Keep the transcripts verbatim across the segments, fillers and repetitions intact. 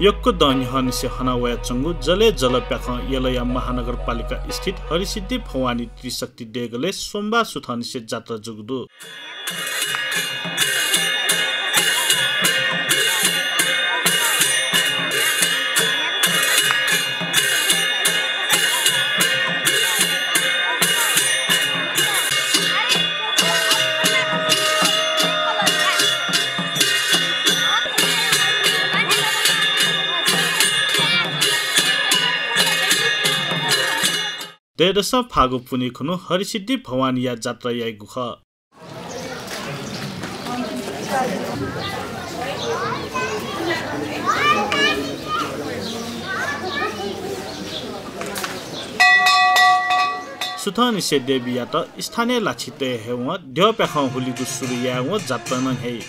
यक्व दँ न्ह्यःनिसें हना वयाच्वंगु जलय् जल प्याखं यलया महानगरपालिका स्थित हरिसिद्धि भवानी त्रिशक्ति देगलय् सोमबाः सुथंनिसें जात्रा जूगु दु। दँय्‌दसं फागु पुन्हि खुन्हु हरिसिद्धि भवानीया जात्रा याइगु खः। सुथंनिसें देवीयात स्थानीय लाछि तये हयेवं द्यः प्याखं हुलिगु सुरु यायेवं जात्रा नं न्ह्याइ।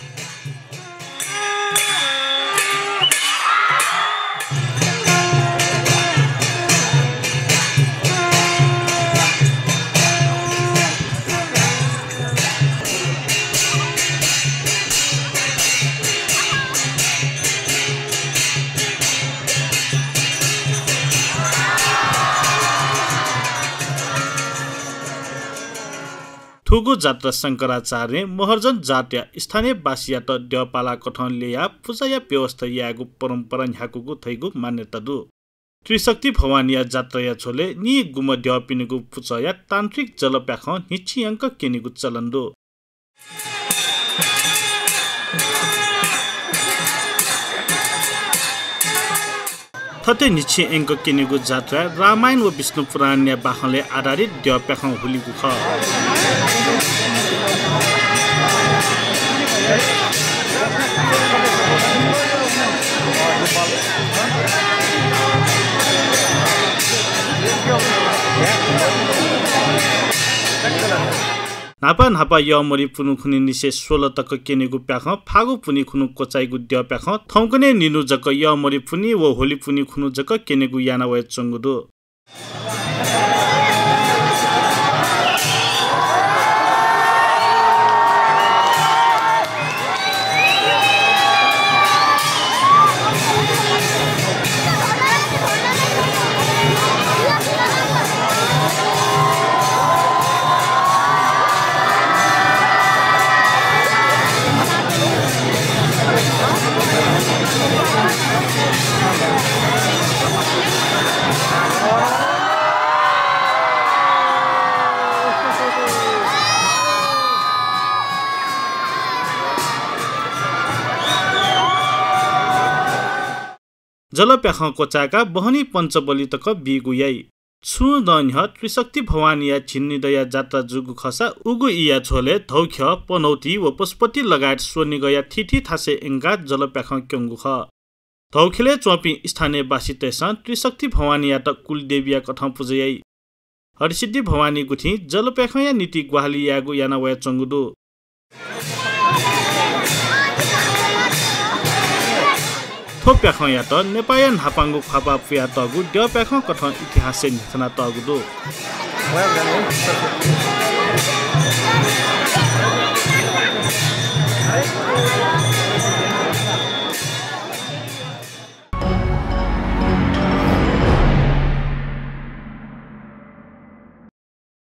थुगु जात्रा शंकराचार्यं महर्जन जातया स्थानीय बासीयात द्यःपालाकथं ल्ययाः पुजाया व्यवस्था यायेगु परम्परा न्ह्याकूगु धइगु मान्यता दु। त्रिशक्ति भवानीया जात्राया झ्वलय् निगुम्ह द्यःपिनिगु पुचःया तान्त्रिक जलप्याखं न्हिच्छियंक क्यनेगु चलन दु। थथे न्हिच्छियंक क्यनेगु जात्राय् रामायण व विष्णु पुराणया बाखंलय् आधारित द्यःप्याखं हुलिगु खः। न्हापा न्हापा यःमरि पुन्हि खुन्हुनिसें स्वल तक क्यनेगु प्याखं फागु पुन्हि खुन्हु क्वचाइगु द्यःप्याखं थौंकन्हय् निन्हु जक यःमरि पुन्हि व होली पुन्हि खुन्हु जक क्यनेगु याना वयाच्वंगु दु। जलप्याखं क्वचाय्काः बहनी पञ्चबलि तक बीगु याइ। छुं दँ न्ह्यः त्रिशक्ति भवानीया झिंनिदँया जात्रा जूगु खःसा उगु ईया झ्वलय् धौख्यः, पनौती व पशुपति लगायत स्वनिगःया थीथी थासय् यंकाः जलप्याखं क्यंगु खः। धौख्यलय् च्वंपिं स्थानीय बासीतय्सं त्रिशक्ति भवानीयात कुलदेवीया कथं पुजा याइ। हरिसिद्धि भवानी गुथिं जलप्याखंया निंतिं ग्वाहालि यायेगु याना वयाच्वंगु दु। थ्व प्याखंयात नेपाःया न्हापांगु ख्वाःपाः पुयातःगु द्यःप्याखं कथं इतिहासय् न्ह्यथनातःगु दु।